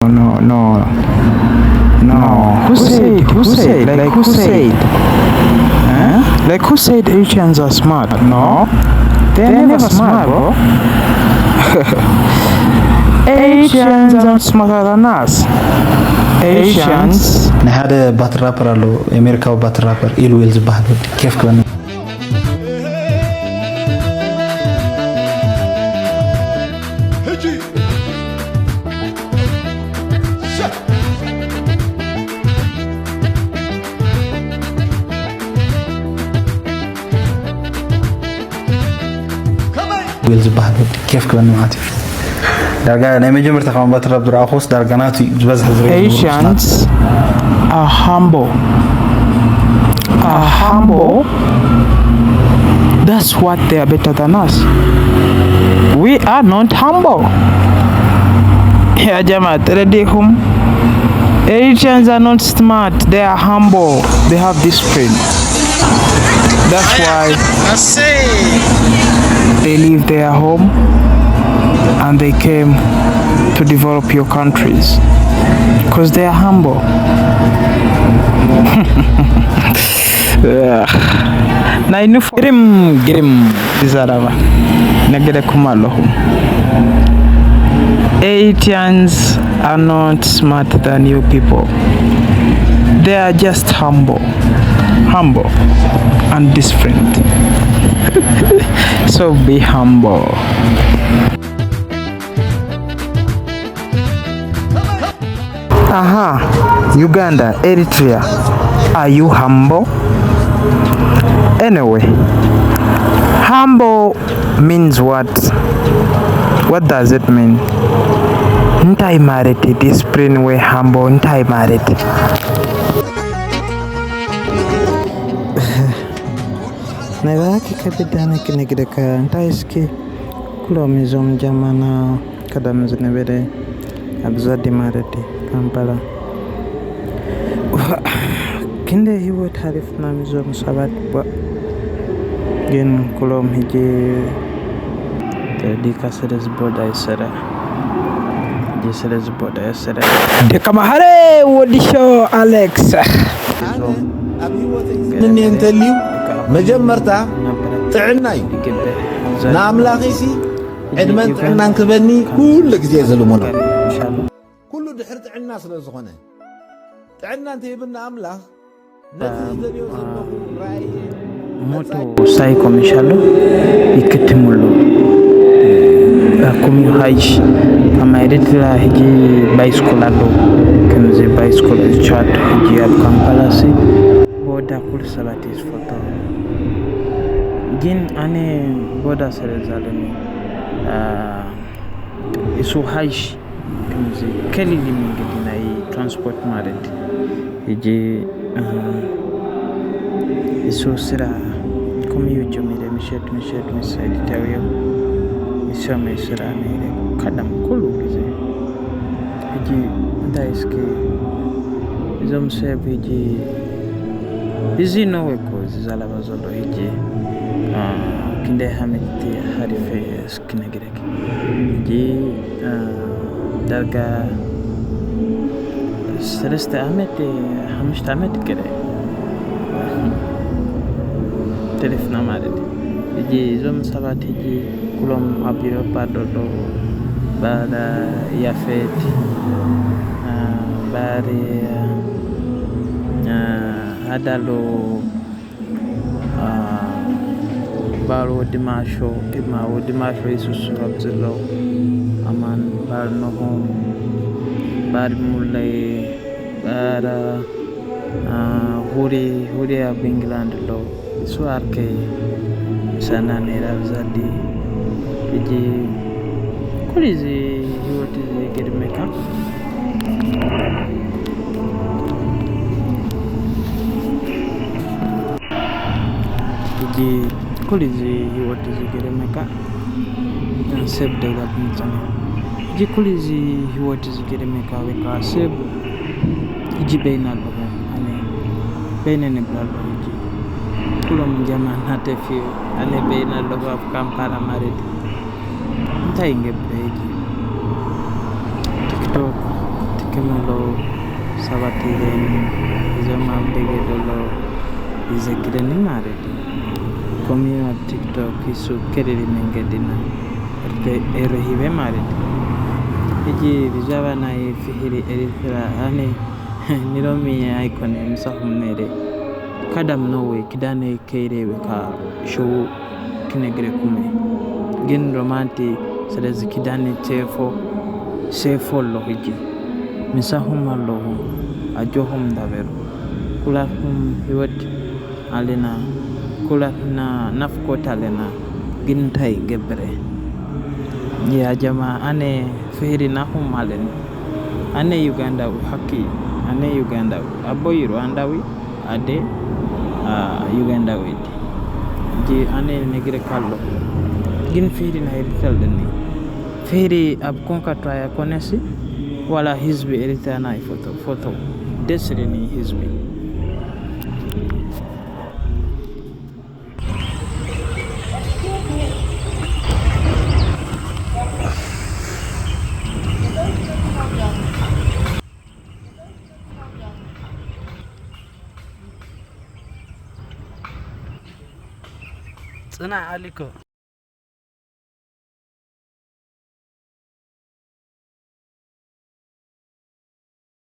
No, no, no. Who said? Who said? Like, who said? Huh? Like, who said Asians are smart? No, they're never smart, bro. Asians are smarter than us. Asians. ናይ ሓደ ባትል ራፐር ኣሎ፣ ኣሜሪካዊ ባትል ራፐር ኢል ዊል ዝበሃል ወዲ። ኬፍ ክበኒ። ዊል ዝበሃል ወዲ ኬፍ ክበኒ ማለት እዩ። ዳርጋ ናይ መጀመርታ ካብ ኣንባትራ ዝረኣኹስ ዳርጋ ናቱ እዩ ዝበዝሐ ዝረአ። Asians are humble. Are humble. That's what they are better than us. We are not humble. يا جماعة ترديهم. Asians are not smart. They are humble. They have discipline. That's why they leave their home and they came to develop your countries because they are humble. ናይ ንፎ ግርም ግርም ይዛረባ ነገረኩም ኣለኹ። Asians are not smarter than you people. They are just humble, humble and disciplined. So be humble. Aha, Uganda, Eritrea, are you humble? Anyway, humble means what? What does it mean? እንታይ ማለት እዩ? ዲስፕሊን ወይ ሃምቦ እንታይ ማለት እዩ? ናይ ባኪ ከብዳነ ክነግረካ እንታይ እስኪ ኩሎም እዞም ጃማና ቀደም ዝነበረ ኣብዛ ዲማረዲ ካምፓላ ክንደ ህይወት ሃሪፍና ምዞም ሰባት ቧ ግን ኩሎም ህጂ ተዲካ ስለ ዝቦዳ ይሰረ ህጂ ስለ ዝቦዳ ይሰረ ደቂ ማህረ ወዲሾ ኣሌክስ እዞም ንኔ እንተልዩ መጀመርታ ጥዕና እዩ። ንኣምላኺሲ ዕድመን ጥዕናን ክበኒ ኩሉ ግዜ ዝልምኖ። ኩሉ ድሕሪ ጥዕና ስለ ዝኾነ ጥዕና እንተሂብና ኣምላኽ ነቲ ዝደልዮ ዘለኹ ራእየ ሞቶ ሳይኮም ይሻሉ ይክትምሉ ኣኩም ሃይሽ ከማይደት ህጂ ባይስኩል ኣሎ ከምዚ ባይስኩል ቻት ህጂ ኣብ ካምፓላሲ ብወዳ ኩሉ ሰባት እዩ ዝፈቶ ግን ኣነ ቦዳ ስለ ዛለኒ እሱ ሃይሽ ከምዚ ከሊሊ መንገዲ ናይ ትራንስፖርት ማለት ሕጂ እሱ ስራ ኮሚዩ ጀሚረ ምሸት ምሸት ምስ ኤዲተርዮ ምስ ሰመይ ስራ ነይረ ቀደም ኩሉ ግዜ ሕጂ እንታይ እስኪ እዞም ሰብ ሕጂ እዚ ነው እኮ እዚ ዘለባ ዘሎ ሕጂ ክንደይ ሃመት ሓሪፈ እስኪ ነግረክ ሕጂ ዳርጋ ሰለስተ ዓመት ሓሙሽተ ዓመት ገለ ተሪፍና ማለት እዩ። ሕጂ እዞም ሰባት ሕጂ ኩሎም ኣብ ኤውሮፓ ዘሎ ባዳ ያፌት ባሪ ኣዳሎ ባር ወዲ ማሾ ግርማ ወዲ ማሾ የሱስ ካብ ዘሎ ኣማን ባር ነሆም ባር ሙለይ ባር ሁሪ ሁሪ ኣብ ኢንግላንድ ኣሎ እሱ ኣርከይ ምሳና ነይራ ብዛዲ ሕጂ ኩሉ እዚ ህይወት እዚ ገድመካ ሕጂ ኩሉ እዚ ህይወት እዚ ገደመካ ሰብ ደውላ ብምፀና ሕጂ ኩሉ እዚ ህይወት እዚ ገደመካ ወይ ከዓ ሰብ ሕጂ በይና ኣለኹ ኣነ በይነ ንብላ ኣለኹ ሕጂ ኩሎም ጀማና ተፊኡ ኣነ በይና ኣለኹ ኣብ ካምፓላ ማለት እዩ እንታይ ይገብር ሕጂ ቲክቶክ ኣለዉ ሰባት ሒዘን፣ እዞም ኣብ ደገ ዘለዉ ይዘክረኒ ማለት እዩ። ከምኡ ኣብ ቲክቶክ፣ ፌስቡክ፣ ከደሊ መንገድና ርተ-፣ ረሂበ ማለት እዩ። ሕጂ ብዛዕባ ናይ ፍሕሪ ኤርትራ ኣነ ንሎሚ ኣይኮነ ምሳኹም ነይረ። ካዳም ኖወይ ክዳነይ ከይደ በቃ ሸው ክነግረኩም እየ። ግን ሮማንቲ ስለዚ ኪዳነ ቴፎ ሴፎ ኣሎ ሕጂ ምሳኹም ኣለኹ። ኣጆኹም እንዳበሩ ኩላትኩም ህይወት ኣለና፣ ኩላትና ናፍቆት ኣለና። ግን እንታይ ይገብረ ያ ጀማ፣ ኣነ ፍሕሪ ናኹም ኣለኒ። ኣነ ዩጋንዳዊ ሓቂ፣ ኣነ ዩጋንዳዊ፣ ኣቦይ ሩዋንዳዊ፣ ኣደ ዩጋንዳዊ። እዲ ኣነ ነግረካ ኣለኹ። ግን ፍሕሪ ናይ ኤርትራ ኣለኒ። ፍሕሪ ኣብ ኮንካ ጥራይ ኣይኮነሲ፣ ዋላ ህዝቢ ኤርትራ ናይ ፎቶ ፎቶ ደስ ኢልኒ ህዝቢ። ጽናዕ ኣሊኮ።